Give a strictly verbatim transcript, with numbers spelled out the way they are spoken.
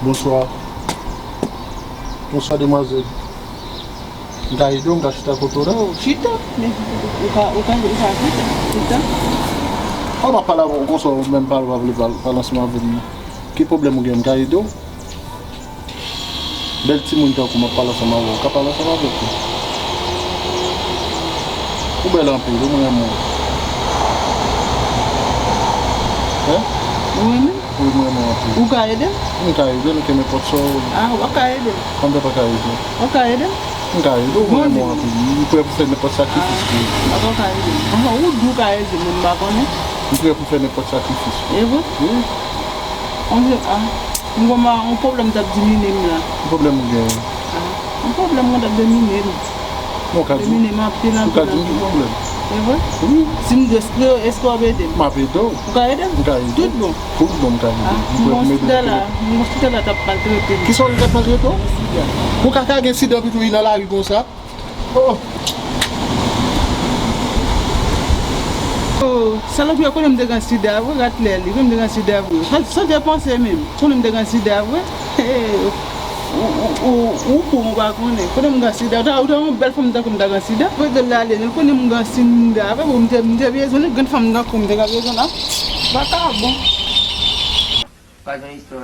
Bonswa. Bonswa, demwazèl. M ka ede w, m ka chita kote w la? Oh, chita? Men, ou ka, ou ka, ou ka chita? Chita? Ou pa pale avè w konsa, ou menm pale, ou pa vle pale, pale ansanm avè m. Ki pwoblèm ou gen? M ka ede w? Bèl timoun tankou m ap pale ansanm avè w, ou ka pale ansanm avèk li. Ou bèl anpil, ou m renmen w. Hein? Ou renmen? Wi, m renmen w anpil. Ou ka ede m? M ka ede w, nan nenpòt sa w vle. Ah, w ap ka ede m? Kòman w pa ka ede m? W ap ka ede m? M ka ede w, m renmen w anpil. M prè pou fè nenpòt sakrifis pou ou. Ah, w ap ka ede m. Anfen, ou di w ka ede m, men m pa konnen. M prè pou fè nenpòt sakrifis pou ou. E vre? Wi. Konn se, ah, m gon ma, yon pwoblèm t ap domine m la. Ki pwoblèm ou genyen? Ah, yon pwoblèm mwen t ap domine m. Non, ou ka di m. Domine m anpil, anpil, anpil. Ou ka di m ki pwoblèm. E vre? Wi. Si m di w, èske, èske w ap ede m? M ap ede w. Ou ka ede m? M ka ede w. Tout bon? Tout bon, m ka ede w. Ah, m prè pou m ede w. M gon sida la, m gon sida la t ap maltrete m. Kisa w di t ap maltrete w? Sida. Ou ka, ka gen sida epi tou w nan lari konsa? Oh! Oh, salopri a konnen m te gen sida vre, rat lè li, konnen m te gen sida vre. Sa, sa w te panse menm? Konnen m te gen sida vre? Hey, ou, ou, ou, ou bon, ou pa konnen. Konnen m gen sida, ou ta, ou ta yon bèl fanm tankou m ta gen sida. Kote l ale, li konnen m gen sida vre, bon, m te, m te bezwen li, grenn fanm tankou m te ka bezwen l. Vakabon. Pa gen istwa.